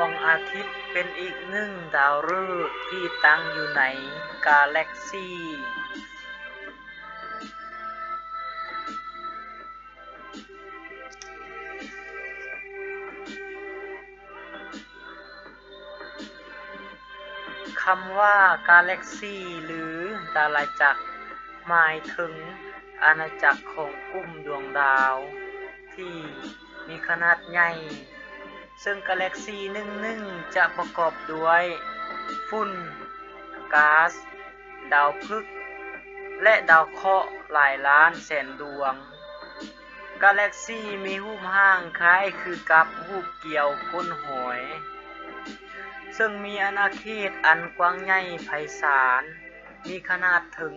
ດວງອາທິດເປັນອີກໜຶ່ງດາວເລິກທີ່ຕັ້ງຢູ່ໃນກາແລັກຊີ. ຄຳວ່າກາແລັກຊີ ຫຼື ດາລາຈັກ ໝາຍເຖິງອານາຈັກຂອງກຸ່ມດວງດາວທີ່ມີຂະໜາດໃຫຍ່, ເຊິ່ງກາແລັກຊີໜຶ່ງໆຈະປະກອບດ້ວຍຝຸ່ນ, ກາສ, ດາວພຶກ ແລະ ດາວເຄາະຫຼາຍລ້ານແສນດວງ. ກາແລັກຊີມີຮູບຮ່າງຄ້າຍຄືກັບຮູບກຽວກົ້ນຫອຍ, ເຊິ່ງມີອານາເຂດອັນກວ້າງໃຫຍ່ໄພສານ, ມີຂະໜາດເຖິງ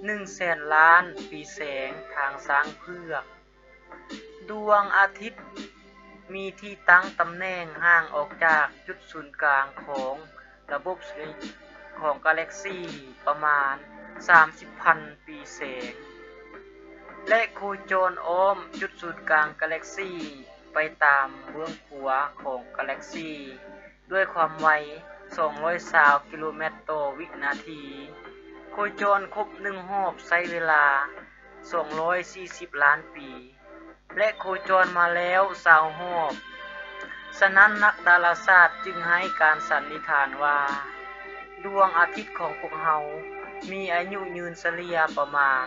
ໜຶ່ງແສນລ້ານປີແສງທາງຊ້າງເຜືອກ. ດວງອາທິດມີທີ່ຕັ້ງຕຳແໜ່ງຫ່າງອອກຈາກຈຸດສູນກາງຂອງລະບົບສຸລິຂອງກາແລັກຊີປະມານສາມສິບພັນປີແສງ ແລະ ໂຄຈອນອ້ອມຈຸດສູນກາງກາແລັກຊີໄປຕາມເບື້ອງຂົວຂອງກາແລັກຊີດ້ວຍຄວາມໄວສອງຮ້ອຍຊາວກິໂລແມັດຕໍ່ວິນາທີ. ໂຄຈອນຄົບໜຶ່ງຮອບໃຊ້ເວລາສອງຮ້ອຍສີ່ສິບລ້ານປີ ແລະ ໂຄຈອນມາແລ້ວຊາວຮອບ. ສະນັ້ນ ນັກດາລາສາດຈຶ່ງໃຫ້ການສັນນິຖານວ່າ ດວງອາທິດຂອງພວກເຮົາມີອາຍຸຍືນສະເລ່ຍປະມານ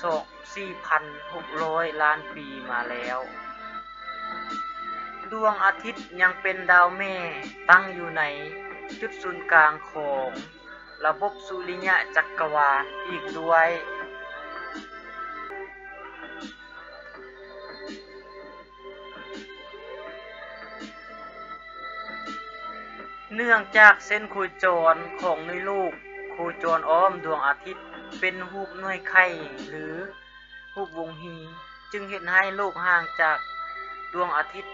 ສອງ ສີ່ພັນຫົກຮ້ອຍລ້ານປີມາແລ້ວ. ດວງອາທິດຍັງເປັນດາວແມ່ຕັ້ງຢູ່ໃນຈຸດສູນກາງຂອງລະບົບສຸລິຍະຈັກກະວານອີກດ້ວຍ. ເນື່ອງຈາກເສັ້ນໂຄຈອນຂອງໜ່ວຍໂລກໂຄຈອນອ້ອມດວງອາທິດເປັນຮູບໜ່ວຍໄຂ່ ຫຼື ຮູບວົງຮີ, ຈຶ່ງເຮັດໃຫ້ໂລກຫ່າງຈາກດວງອາທິດ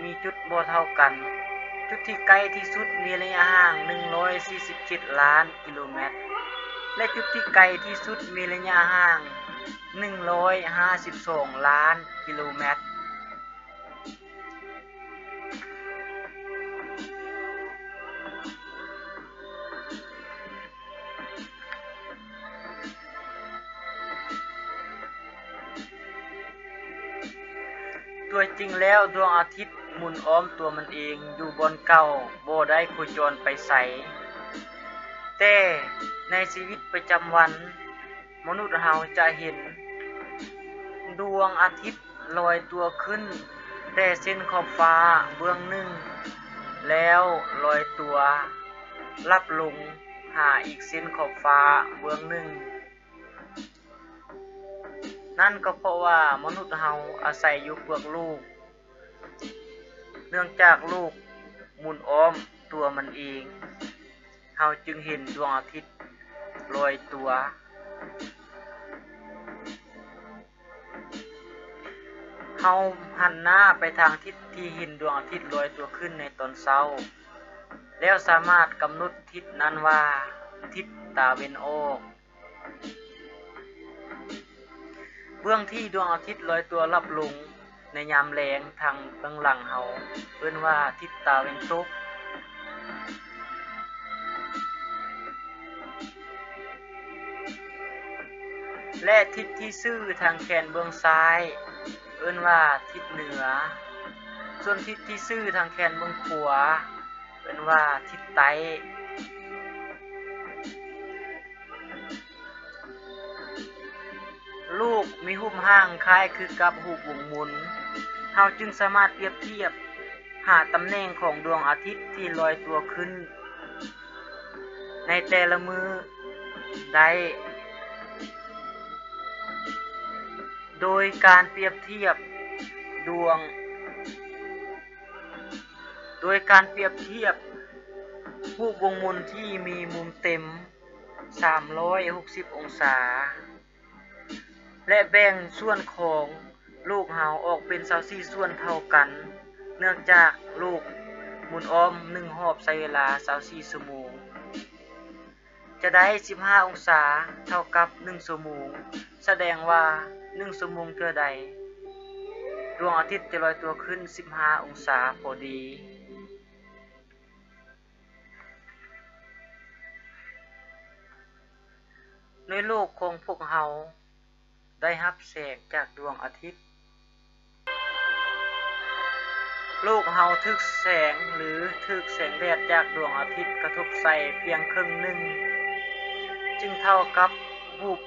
ມີຈຸດບໍ່ເທົ່າກັນ. ຈຸດທີ່ໃກ້ທີ່ສຸດມີໄລຍະຫ່າງໜຶ່ງຮ້ອຍສີ່ສິບເຈັດລ້ານກິໂລແມັດ ແລະ ຈຸດທີ່ໄກທີ່ສຸດມີໄລຍະຫ່າງໜຶ່ງຮ້ອຍຫ້າສິບສອງລ້ານກິໂລແມັດ. ຕົວຈິງແລ້ວ ດວງອາທິດໝູນອ້ອມຕົວມັນເອງຢູ່ບ່ອນເກົ່າ, ບໍ່ໄດ້ໂຄຈອນໄປໃສ. ແຕ່ໃນຊີວິດປະຈຳວັນ, ມະນຸດເຮົາຈະເຫັນດວງອາທິດລອຍຕົວຂຶ້ນແຕ່ເສັ້ນຂອບຟ້າເບື້ອງໜຶ່ງ ແລ້ວລອຍຕົວລັບລົງຫາອີກເສັ້ນຂອບຟ້າເບື້ອງໜຶ່ງ. ນັ້ນກໍເພາະວ່າມະນຸດເຮົາອາໄສຢູ່ເປືອກໂລກ. ເນື່ອງຈາກໂລກໝູນອ້ອມຕົວມັນເອງ, ເຮົາຈຶ່ງເຫັນດວງອາທິດລອຍຕົວ. ເຮົາຫັນໜ້າໄປທາງທິດທີ່ເຫັນດວງອາທິດລອຍຕົວຂຶ້ນໃນຕອນເຊົ້າ, ແລ້ວສາມາດກຳນົດທິດນັ້ນວ່າທິດຕາເວັນອອກ. ເບື້ອງທີ່ດວງອາທິດລອຍຕົວລັບລົງໃນຍາມແລງທາງເບື້ອງຫຼັງເຮົາເອີ້ນວ່າທິດຕາເວັນຕົກ. ແລະ ທິດທີ່ຊື່ທາງແຄນເບື້ອງຊ້າຍເອີ້ນວ່າທິດເໜືອ, ສ່ວນທິດທີ່ຊື່ທາງແຄນເບື້ອງຂວາເອີ້ນວ່າທິດໃຕ້. ໂລກມີຮູບຮ່າງຄ້າຍຄືກັບຮູບວົງມົນ. ເຮົາຈຶ່ງສາມາດປຽບທຽບຫາຕຳແໜ່ງຂອງດວງອາທິດທີ່ລອຍຕົວຂຶ້ນໃນແຕ່ລະມື້ໄດ້ ໂດຍການປຽບທຽບດວງ ໂດຍການປຽບທຽບຮູບວົງມົນທີ່ມີມຸມເຕັມສາມຮ້ອຍຫົກສິບອົງສາ ແລະ ແບ່ງສ່ວນຂອງໂລກເຮົາອອກເປັນຊາວສີ່ສ່ວນເທົ່າກັນ, ເນື່ອງຈາກໂລກໝູນອ້ອມໜຶ່ງຮອບໃຊ້ເວລາຊາວສີ່ຊົ່ວໂມງ. ຈະໄດ້ສິບຫ້າອົງສາເທົ່າກັບໜຶ່ງຊົ່ວໂມງ, ສະແດງວ່າໜຶ່ງຊົ່ວໂມງເທື່ອໃດ, ດວງອາທິດຈະລອຍຕົວຂຶ້ນສິບຫ້າອົງສາພໍດີ. ໂດຍໂລກຂອງພວກເຮົາໄດ້ຮັບແສງຈາກດວງອາທິດ. ໂລກເຮົາຖືກແສງ ຫຼື ຖືກແສງແດດຈາກດວງອາທິດກະທົບໃສ່ພຽງເຄິ່ງໜຶ່ງ ຈຶ່ງເທົ່າກັບຮູບ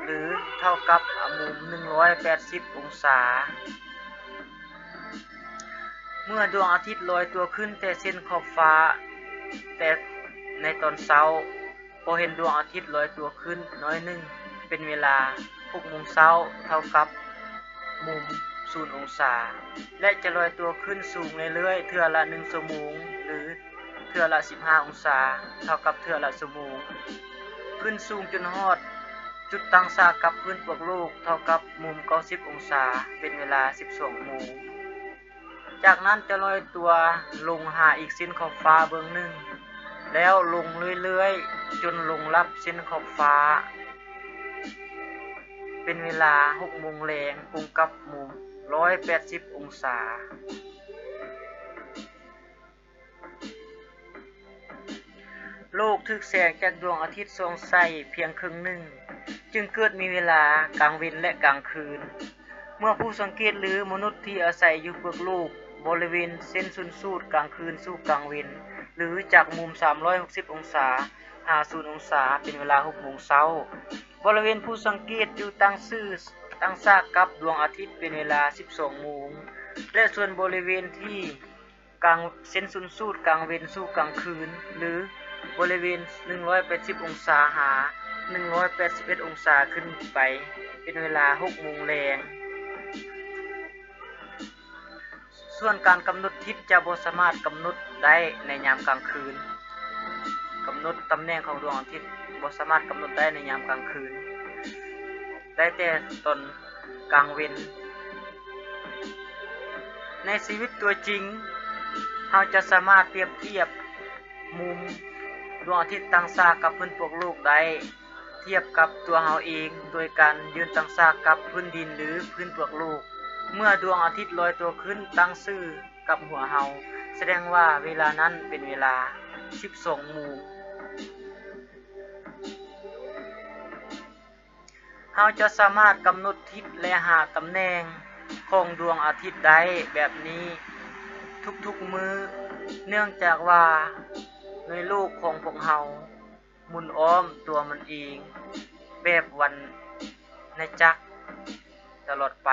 ຫຼື ເທົ່າກັບມຸມໜຶ່ງຮ້ອຍແປດສິບອົງສາ. ເມື່ອດວງອາທິດລອຍຕົວຂຶ້ນແຕ່ເສັ້ນຂອບຟ້າແຕ່ໃນຕອນເຊົ້າ, ພໍເຫັນດວງອາທິດລອຍຕົວຂຶ້ນໜ້ອຍໜຶ່ງເປັນເວລາຫົກໂມງເຊົ້າ ເທົ່າກັບມຸມສູນອົງສາ ແລະ ຈະລອຍຕົວຂຶ້ນສູງເລື້ອຍໆ ເທື່ອລະໜຶ່ງຊົ່ວໂມງ ຫຼື ເທື່ອລະສິບຫ້າອົງສາ ເທົ່າກັບເທື່ອລະຊົ່ວໂມງ. ຂຶ້ນສູງຈົນຮອດຈຸດຕັ້ງສາກັບພື້ນປວກໂລກ ເທົ່າກັບມຸມເກົ້າສິບອົງສາ ເປັນເວລາສິບສອງໂມງ. ຈາກນັ້ນຈະລອຍຕົວລົງຫາອີກເສັ້ນຂອບຟ້າເບື້ອງໜຶ່ງ ແລ້ວລົງເລື້ອຍໆ ຈົນລົງລັບເສັ້ນຂອບຟ້າ ເປັນເວລາຫົກໂມງແລງ ກົງກັບມຸມຮ້ອຍແປດສິບອົງສາ. ໂລກຖືກແສງຈາກດວງອາທິດສ່ອງໃສ່ພຽງເຄິ່ງໜຶ່ງ ຈຶ່ງເກີດມີເວລາກາງເວັນ ແລະ ກາງຄືນ. ເມື່ອຜູ້ສັງເກດ ຫຼື ມະນຸດທີ່ອາໄສຢູ່ເປືອກໂລກ ບໍລິເວນເສັ້ນສູນສູດກາງຄືນສູ່ກາງເວັນ ຫຼື ຈາກມຸມສາມຮ້ອຍຫົກສິບອົງສາຫາສູນອົງສາ ເປັນເວລາຫົກໂມງເຊົ້າ. ບໍລິເວນຜູ້ສັງເກດຢູ່ຕັ້ງຊື່ ຕັ້ງສາກັບດວງອາທິດເປັນເວລາສິບສອງໂມງ ແລະ ສ່ວນບໍລິເວນທີ່ ກາງ ເສັ້ນສູນສູດກາງເວັນສູ່ກາງຄືນ ຫຼື ບໍລິເວນໜຶ່ງຮ້ອຍແປດສິບອົງສາຫາໜຶ່ງຮ້ອຍແປດສິບເອັດອົງສາຂຶ້ນໄປ ເປັນເວລາຫົກໂມງແລງ. ສ່ວນການກຳນົດທິດຈະບໍ່ສາມາດກຳນົດໄດ້ໃນຍາມກາງຄືນ. ກຳນົດຕຳແໜ່ງຂອງດວງອາທິດບໍ່ສາມາດກຳນົດໄດ້ໃນຍາມກາງຄືນ, ໄດ້ແຕ່ຕອນກາງເວັນ. ໃນຊີວິດຕົວຈິງ, ເຮົາຈະສາມາດປຽບທຽບມຸມດວງອາທິດຕັ້ງສາກັບພື້ນປວກໂລກໄດ້ ທຽບກັບຕົວເຮົາເອງ ໂດຍການຢືນຕັ້ງສາກັບພື້ນດິນ ຫຼື ພື້ນປວກໂລກ. ເມື່ອດວງອາທິດລອຍຕົວຂຶ້ນຕັ້ງຊື່ກັບຫົວເຮົາ, ສະແດງວ່າເວລານັ້ນເປັນເວລາສິບສອງໂມງ. ເຮົາຈະສາມາດກຳນົດທິດ ແລະ ຫາຕຳແໜ່ງຂອງດວງອາທິດໄດ້ແບບນີ້ທຸກໆມື້, ເນື່ອງຈາກວ່າໃນໂລກຂອງພວກເຮົາໝູນອ້ອມຕົວມັນເອງແບບວັນນະຈັກຕະຫຼອດໄປ.